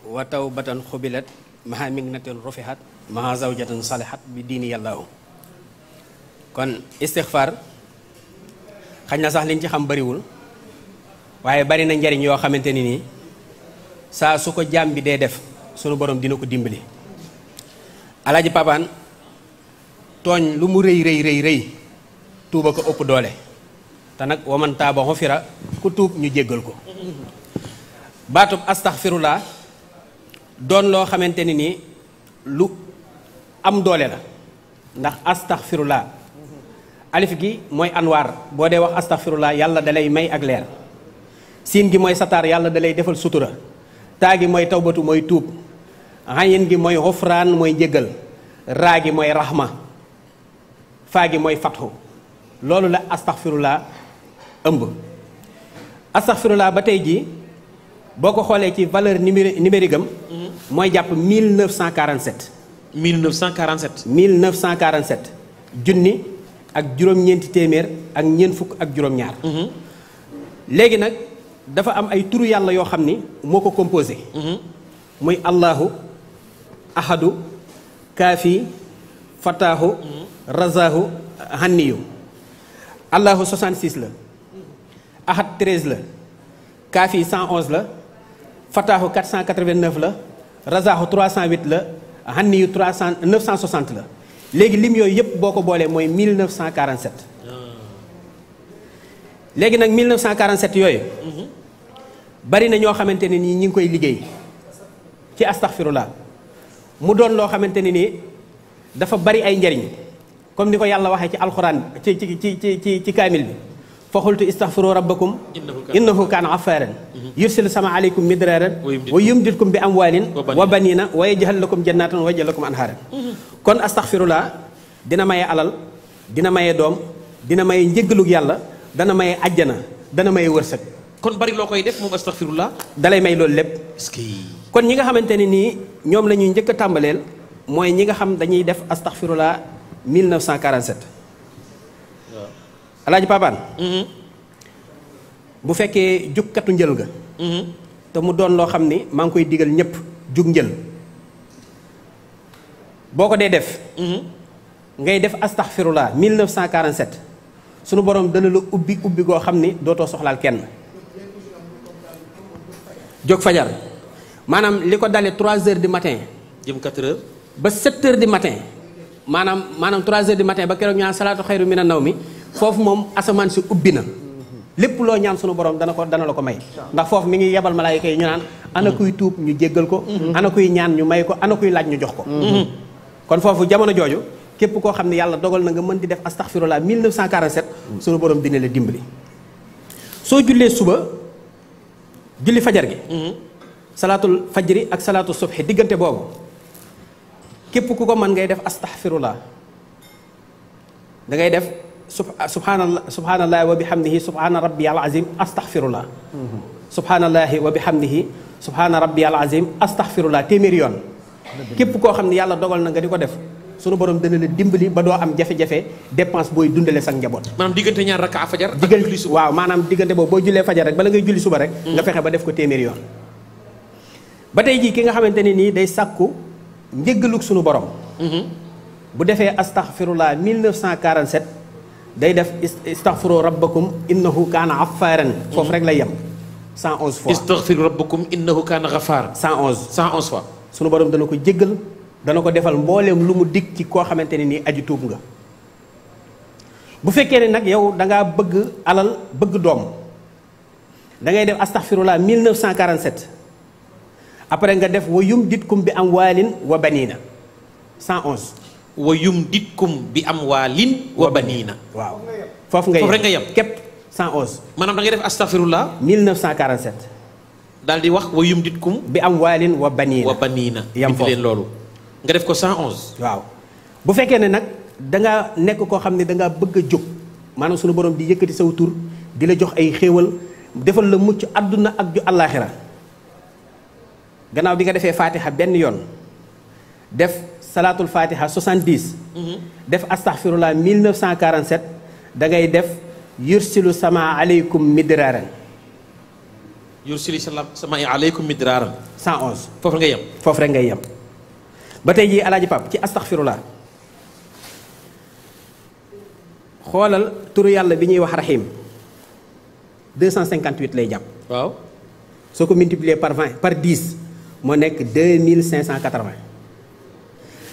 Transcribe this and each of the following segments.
wa tawbatan xubilat maha mignatin rufihat maha zawjatin salihat bi diini yàllaahu. kon istixfaar xañ na sax liñ ci xam bariwul waaye bari na njariñ yoo xamante ni nii saa su ko jaam bi dee def sunu borom dina ko dimbali. alaaji Papaan tooñ lu mu rëy rëy rëy rëy tuuba ko ëpp doole te nag waman taaba xufira ku tuub ñu jéggal ko. baatub astaxfirullah doon loo xamante ni nii lu am doole la ndax astaxfirullah alif gi mooy anwaar boo dee wax astaxfirullah yàlla dalay may ak leer. siin gi mooy sataar yàlla dalay defal sutura. taa gi mooy tawbatu mooy tuub. xayin gi mooy xufraan mooy njéggal. raa gi mooy raxma. faa gi mooy fatxu. loolu la astaxfirullah ëmb. astaxfirullah ba tey jii boo ko xoolee ci valeur numérique am mooy jàpp 1947. 1947. 1947 junni ak juróom-ñeenti téeméer ak ñeent fukk ak juróom-ñaar. léegi nag dafa am ay turu yàlla yoo xam ni moo ko composé. muy Allahu ahadu kaafi fataahu razaahu hanniyu. Allahu 66 la. ahad 13 la. kaafi 111 la. fataahu 489 la. razaahu 308 la. hanniyu 960 la. léegi lim yooyu yëpp boo ko boolee mooy 1947. léegi nag 1947 yooyu. bari na ñoo xamante ne nii ñi ngi koy liggéey ci astaxfirullah mu doon loo xamante ne nii dafa bari ay njariñ comme ni ko yàlla waxee ci alxuraan ci kaamil bi. fa xultu istaxfiru rabbakum innahu kaana ghaffaaran yursil sama aleykum midraaran wa yumditkum bi amwaalin wa baniina wa yaj'al lakum jannaatan wa yaj'al lakum anhaaran. kon astaxfirullah dina maye alal dina maye doom dina maye njëggalug yàlla dana maye ajjana dana maye wërsëg. kon bari loo koy def moom astaxfirullah dalay may loolu lépp. kon ñi nga xamante ne nii ñoom la ñuy njëkk a tàmbaleel mooy ñi nga xam dañuy def astaxfirullah 1947. waaw alaaji Papaan bu fekkee jugkatu njël nga. te mu doon loo xam ni maa ngi koy digal ñëpp jug njël. boo ko dee def. ngay def astaxfirullah 1947 sunu borom dana la ubbi ubbi goo xam ni dootoo soxlaal kenn. jóg fajar maanaam li ko dalee 3 heures du matin. jëm 4 heures. ba 7 heures du matin maanaam 3 heures du matin ba keroog ñu naan salaatu xayru mina naw mi foofu moom asamaan si ubbi na. lépp loo ñaan sunu borom dana la ko may. ndax foofu mi ngi yebal malaayika yi ñu naan. ana kuy tuub ñu jéggal ko. ana kuy ñaan ñu may ko ana kuy laaj ñu jox ko. kon foofu jamono jooju képp koo xam ne yàlla dogal na nga mën di def astaghfirullah 1947. sunu borom dina la dimbali. soo jullee suba julli fajar gi. salaatul fajri ak salaatu subhi diggante boobu képp ku ko mën ngay def astaghfirullah da ngay def. subhaanallahi wa bihamdihi subhaana rabbiyal azim astaghfirullah. subhaanallahi wa bihamdihi subhaana rabbiyal azim astaghfirullah téeméeri yoon. képp koo xam ne yàlla dogal na nga di ko def sunu borom dana la dimbali ba doo am jafe-jafe dépense booy dundale sa njaboot. maanaam diggante ñaar rakka fajar. waaw maanaam diggante boobu boo jullee fajar rek bala ngay julli suba rek. nga fexe ba def ko téeméeri yoon. ba tey jii ki nga xamante ne nii day sàkku njëggalug sunu borom. bu defee astaghfirullah 1947. day def istaghfiru rabbakum innahu kaana ghaffaaran. foofu rek lay yem 111 fois. istaghfiru rabbakum innahu kaana ghaffaaran. 111 fois. sunu borom dana ko jéggal dana ko defal mbooleem lu mu dig ci koo xamante ne nii aji tuub nga. bu fekkee ne nag yow da ngaa bëgg alal bëgg doom da ngay def astaghfirullah 1947 après nga def wa yumditkum bi amwaalin wa baniina 111. wa yumditkum bi amwaalin wa baniina. waaw foofu rek nga yem képp 111. maanaam da ngay def astaghfirullah 1947. daal di wax wa yumditkum bi amwaalin wa baniina. wa baniina. yem foofu leen loolu. nga def ko 111. waaw bu fekkee ne nag da nga nekk koo xam ne da ngaa bëgg a jóg maanaam sunu borom di yëkkati saw tur di la jox ay xéewal defal la mucc àdduna ak ju àllaaxira gannaaw bi nga defee fatiha benn yoon def salaatul fatiha 70. def astaghfirullah 1947 da ngay def yursilu sama aleykum midraaran yursili sama aleykum midraaran 111 foofu nga yem. foofu rek ngay yem. ba tey jii alaaji Pap ci astaghfirullah xoolal turu yàlla bi ñuy wax rahim 258 lay jàpp. waaw. soo ko multiplier par 20 par 10 moo nekk 2580.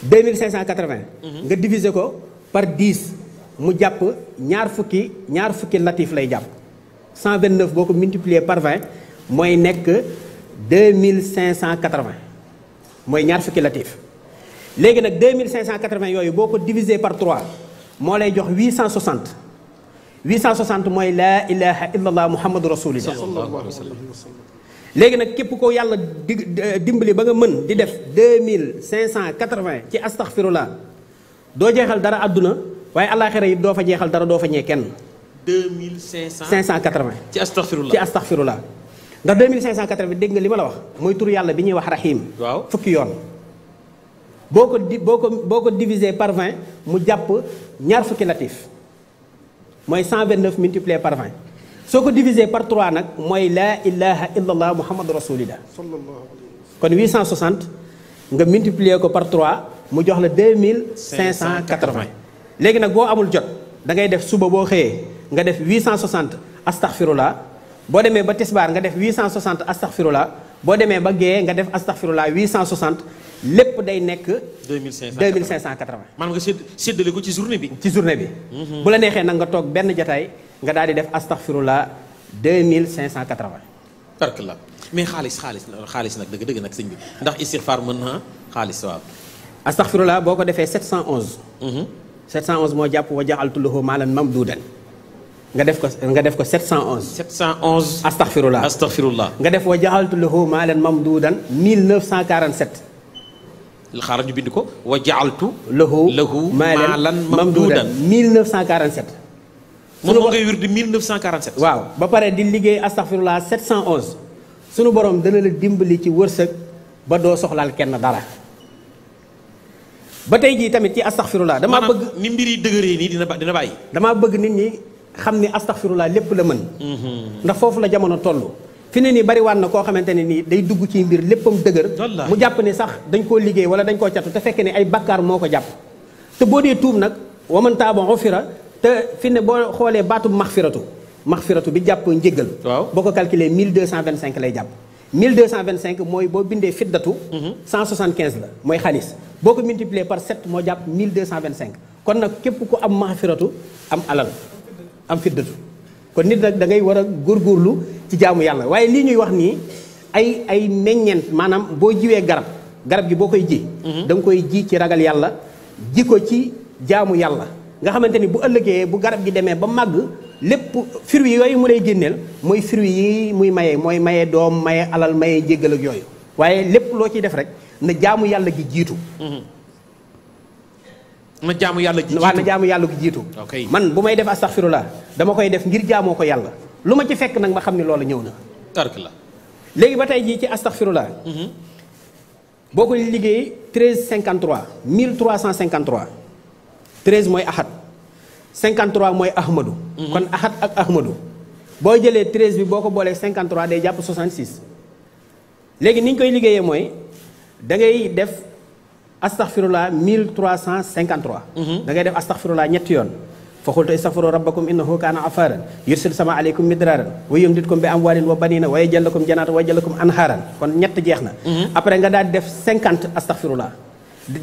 2580. nga diviser ko par 10 mu jàpp ñaar fukki latif lay jàpp. 129 boo ko multiplier par 20 mooy nekk 2580 mooy ñaar fukki latif. léegi nag 2580 yooyu boo ko diviser par 3 moo lay jox 860. 860 mooy laa ilaha illallah muhammadu rasulillah. léegi nag képp ko yàlla dimbali ba nga mën di def 2580 ci astaghfirullah doo jeexal dara àdduna waaye àllaaxira yi doo fa jeexal dara doo fa ñee kenn. 2580 ci astaghfirullah ndax 2580 dégg nga li ma la wax mooy tur yàlla bi ñuy wax rahim. waaw fukki yoon. boo ko diviser par 20 mu jàpp ñaar fukki latif mooy 129 multiplié par 20. soo ko diviser par 3 nag mooy laa ilaha illallah muhammadu rasulillah. kon 860 nga multiplier ko par 3 mu jox la 2580. léegi nag boo amul jot da ngay def suba boo xëyee nga def 860 astaghfirullah boo demee ba tisbaar nga def 860 astaghfirullah boo demee ba gee nga def astaghfirullah 860 lépp day nekk. 2580. maanaam nga séddale ko ci journée bi. ci journée bi. bu la neexee nag nga toog benn jataay nga daal di def astaghfirullah 2580. barkallah mais xaalis nag dëgg nag sëñ bi ndax istighfar mën naa xaalis waaw. astaghfirullah boo ko defee 711. 711 moo jàpp wa ja'altu lahu maalan mamduudan nga def ko 711. 711. astaghfirullah nga def wa ja'altu lahu maalan mamduudan 1947. xaaral ñu bind ko wa ja'altu lahu maalan mamduudan 1947. moom ngay wirdi 1947. waaw ba pare di liggéey astaghfirullah 711 sunu borom dana la dimbali ci wërsëg ba doo soxlaal kenn dara. ba tey jii tamit ci astaghfirullah damaa bëgg ni mbir yi dëgëree nii dina bàyyi. damaa bëgg nit ñi xam ni astaghfirullah lépp la mën. ndax foofu la jamono toll. fi ne nii bari waan na koo xamante ne nii day dugg ci mbir léppam dëgër. mu jàpp ne sax dañ koo liggéey wala dañ koo catu te fekkee ne ay bakkaar moo ko jàpp. te boo dee tuub nag waman taaba ufira te fi ne boo xoolee baatub maxfiratu bi jàpp njéggal. waaw boo ko calculé 1225 lay jàpp. 1225 mooy boo bindee fiddatu. 175 la mooy xaalis. boo ko multiplier par 7 moo jàpp 1225 kon nag képp ku am maxfiratu am alal am fiddatu kon nit nag da ngay war a góorgóorlu ci jaamu yàlla waaye lii ñuy wax nii ay meññeent maanaam boo jiwee garab gi boo koy ji. da nga koy ji ci ragal yàlla ji ko ci jaamu yàlla nga xamante ni bu ëllëgee bu garab gi demee ba màgg lépp fruits yooyu mu lay génneel mooy fruits yi muy maye mooy maye doom maye alal maye jéggal ak yooyu waaye lépp loo ciy def rek na jaamu yàlla gi jiitu. na jaamu yàlla gi jiitu waaw na jaamu yàlla gi jiitu. man bu may def astaghfirullah dama koy def ngir jaamoo ko yàlla lu ma ci fekk nag ma xam ne loolu ñëw na. tarkala léegi ba tey jii ci astaghfirullah boo ko liggéey 1353 1353 13 mooy ahad 53 mooy ahmadu. kon ahad ak ahmadu boo jëlee 13 bi boo ko boolee 53 day jàpp 66. léegi ni ñu koy liggéeyee mooy da ngay def astaghfirullah 1353. da ngay def astaghfirullah ñetti yoon. fa qultu istaghfiru rabbakum innahu kaana ghaffaaran yursil sama aleykum midraaran wa yumdidkum bi amwaalin wa baniina wa yaj'al lakum jannaatan wa yaj'al lakum anhaaran kon ñett jeex na. après nga daal di def 50 astaghfirullah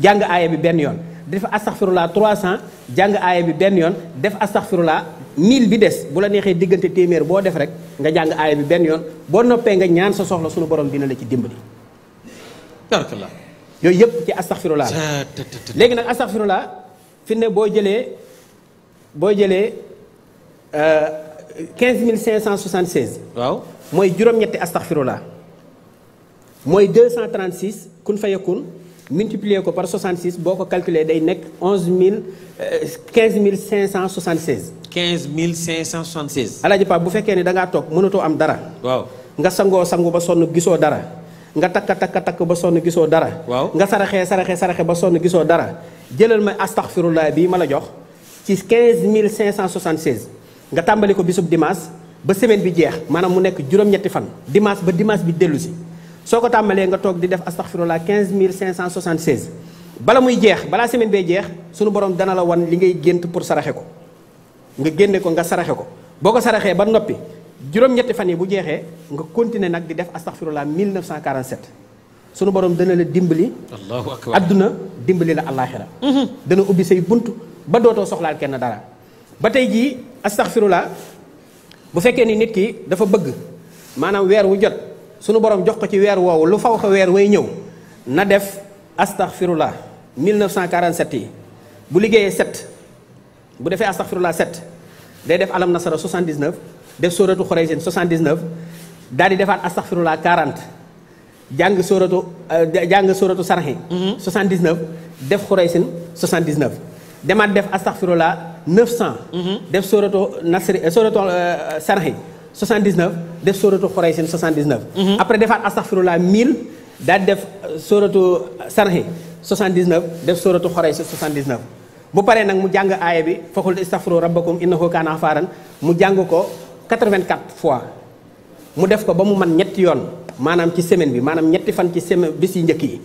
jàng aaya bi benn yoon def astaghfirullah 300 jàng aaya bi benn yoon def astaghfirullah 1000 bi des bu la neexee diggante téeméer boo def rek nga jàng aaya bi benn yoon boo noppee nga ñaan sa soxla sunu borom dina la ci dimbali. barakallah yooyu yëpp ci astaghfirullah léegi nag astaghfirullah fi ne boo jëlee 15576. waaw mooy juróom-ñetti astaghfirullah mooy 236 kun fa yakun multiplier ko par 66 boo ko calculer day nekk 15576. 15576. Alaaji Pape bu fekkee ne da ngaa toog mënatoo am dara. waaw nga sangu ba sonn gisoo dara. nga takk ba sonn gisoo dara. waaw nga saraxe ba sonn gisoo dara. jëlal ma astaghfirullah bii ma la jox ci 15576 nga tàmbali ko bisub dimanche ba semaine bi jeex maanaam mu nekk juróom-ñetti fan dimanche ba dimanche bi dellu si soo ko tàmbalee nga toog di def astaghfirullah 15576 bala muy jeex balaa semaine bee jeex sunu borom dana la wan li ngay gént pour saraxe ko nga génne ko nga saraxe ko boo ko saraxee ba noppi juróom-ñetti fan yi bu jeexee nga continuer nag di def astaghfirullah 1947 sunu borom dana la dimbali. allahu akbar adduna dimbali la àllaaxira dana ubbi say bunt ba dootoo soxlaal kenn dara ba tey jii astaghfirullah bu fekkee ni nit ki dafa bëgg maanaam weer wu jot sunu borom jox ko ci weer woowu lu faw ko weer way ñëw na def astaghfirullah 1947 yi bu liggéeyee 7 bu defee astaghfirullah 7 day def alam nasara 79 def sóoratu xuraysin 79 daal di defaat astaghfirullah 40 jàng sóoratu sarxi 79 def xuraysin 79 demaat def astaghfirullah 900 def sóoratu nasri sóoratu sarxi 79 def sóoratu xuraysin 79 après defaat astaghfirullah 1000 daal di def sóoratu sarxi 79 def sóoratu xuraysin 79 bu paree nag mu jàng aaya bi faxul istaghfiru rabbakum innahu kaana ghaffaaran mu jàng ko 84 fois mu def ko ba mu man ñetti yoon maanaam ci semaine bi maanaam ñetti fan ci semaine bis yi njëkk yi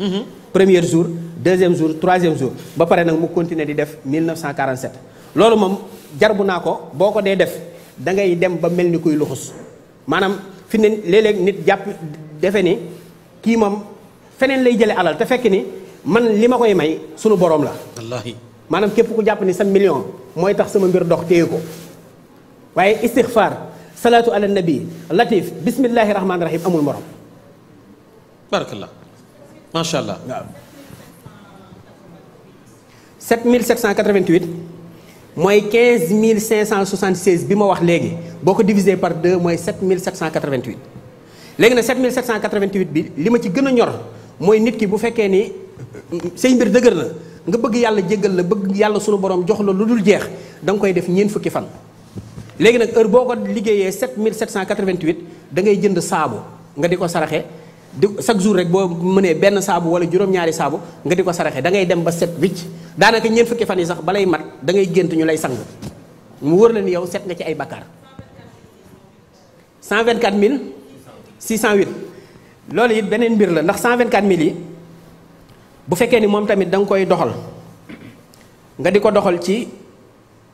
premier jour deuxième jour troisième jour ba pare nag mu continuer di def 1947 loolu moom jarbu naa ko boo ko dee def da ngay dem ba mel ni kuy luxus maanaam fi ne léeg-léeg nit jàpp defe ni kii moom feneen lay jële alal te fekk ni man li ma koy may sunu borom la wallaahi maanaam képp ku jàpp ni sa million mooy tax sama mbir dox téye ko waaye istixfaar salaatu ala nabi latif bismillahi rahmaani rahim amul morom barakallah macha allah waaw 7788 mooy 15576 bi ma wax léegi boo ko diviser par 2 mooy 7788 léegi nag 7788 bi li ma ci gën a ñor mooy nit ki bu fekkee ni say mbir dëgër na nga bëgg yàlla jéggal la bëgg yàlla sunu borom jox la lu dul jeex da nga koy def ñeent fukki fan léegi nag heure boo ko liggéeyee 7788 da ngay jënd saabu nga di ko saraxe di chaque jour rek boo mënee benn saabu wala juróom-ñaari saabu nga di ko saraxe da ngay dem ba set wicc daanaka ñeent fukki fan yi sax balay mat da ngay gént ñu lay sang mu wóor la ni yow set nga ci ay bakkaar 124608 loolu it beneen mbir la ndax 124000 yi bu fekkee ni moom tamit da nga koy doxal nga di ko doxal ci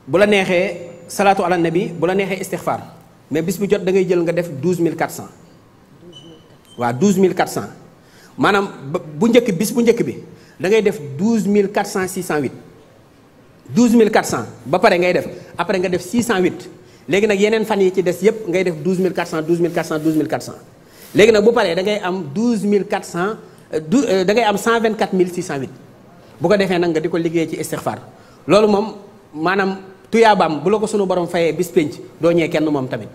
bu la neexee salaatu ala nabi bu la neexee istixfaar mais bis bu jot da ngay jël nga def 12400 waaw 12400 maanaam bu njëkk bis bu njëkk bi da ngay def 12400 12400 ba pare ngay def après nga def 608 léegi nag yeneen fan yi ci des yépp ngay def 12400 12400 12400 léegi nag bu paree da ngay am 12400 da ngay am 124608 bu ko defee nag nga di ko liggéey ci istixfaar loolu moom maanaam tuyaabaam bu la ko sunu borom fayee bis pénc doo ñee kenn moom tamit